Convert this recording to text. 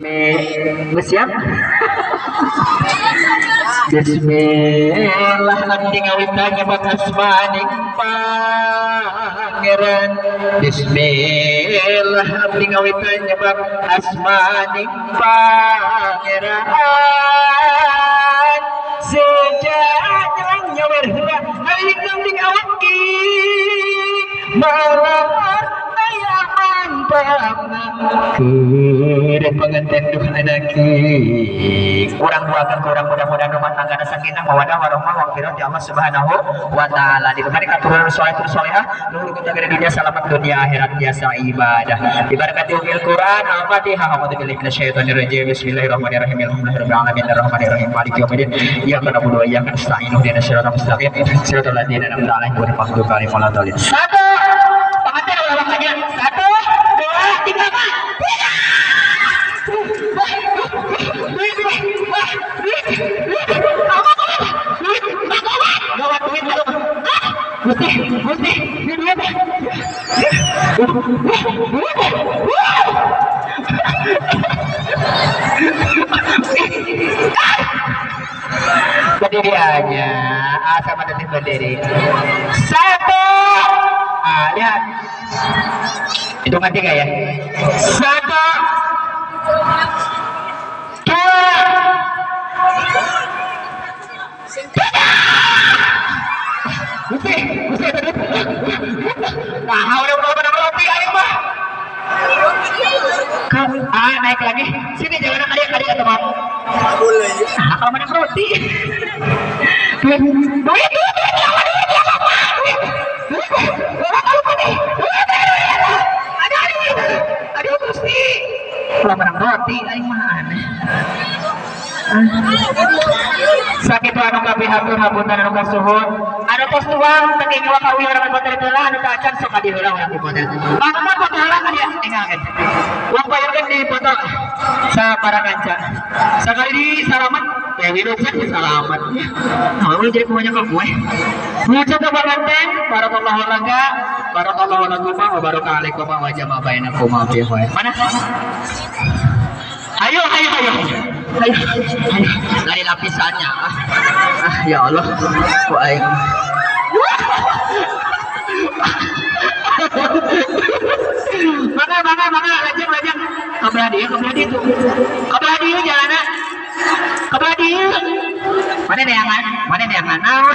Geus siap? Bismillah abdi ngawitan nyebat asmaning Pangeran. Bismillah abdi ngawitan nyebat asmaning Pangeran. Sejak nyawer heula aing ding awaki malah aya manfaatna keur pengantin duh anaki. Kurang doakan kurang, mudah-mudahan rumah tangga sakinah mawadah warahmah maghfirah di Allah Subhanahu wa taala, diberikan keturunan soleh solehah, luhur di dunia, selamat dunia akhirat, biasa ibadah dibarakati umil Quran. Al-Fatihah. A'udzu billahi minasyaitonir rajim. Bismillahirrahmanirrahim. Alhamdulillahirabbil alamin arrahmanirrahim maliki yaumiddin iyyaka na'budu wa iyyaka nasta'in ihdinas siratal mustaqim siratal ladzina an'amta 'alaihim ghairil maghdubi 'alaihim waladdallin. Satu pengantin ulah makanya, satu, dua, tiga, empat. Wah, duit, wah, duit, duit, duit, gawat duit, ah, Gusti, Gusti, ini duit, wah, duit, wah. Berdiri aja, ah, sama detik berdiri. Satu, ah, lihat, hitungan tiga ya. Satu, dua, tiga. Gusti, Gusti, duit. Nah, udah menang roti aing mah. Ke, ah, naik lagi. Sini jangan kali kali atau mau. Nah, kalau menang roti. Duit, duit, duit, duit, ya Allah, duit, ya Allah, duit, duit, orang lupa nih, duit, duit, aduh, aduh, aduh, Gusti. Kalau menang roti, aing mah aneh. Sakit anu kapihatur hapunten anu kasuhun anu tos tuang teu nyawa ka uih urang potret heula, anu teu acan sok ka dieu heula urang dipotret. Mangga foto heula ka dieu, tinggalkeun uang payungkeun di foto sa para kanca sakali di salaman ya wirusan salaman. Nah, ulah jadi kumanya ke gue. Mengucap pengantin, barakallahu laka, barakallahu lakuma, wa baraka alaikuma, wa jama'a bainakuma fi khair. Mana? Ayo, ayo, ayo. Ayo, ayo. Dari lapisannya. Ah, ah ya Allah. Ku aing. Mangga, mangga, mangga, lajeng, lajeng. Kebelah dia, kebelah dia tuh. Kebelah dia jalanna. Kebelah dia. Mana neangan? Mana neangan? Nah.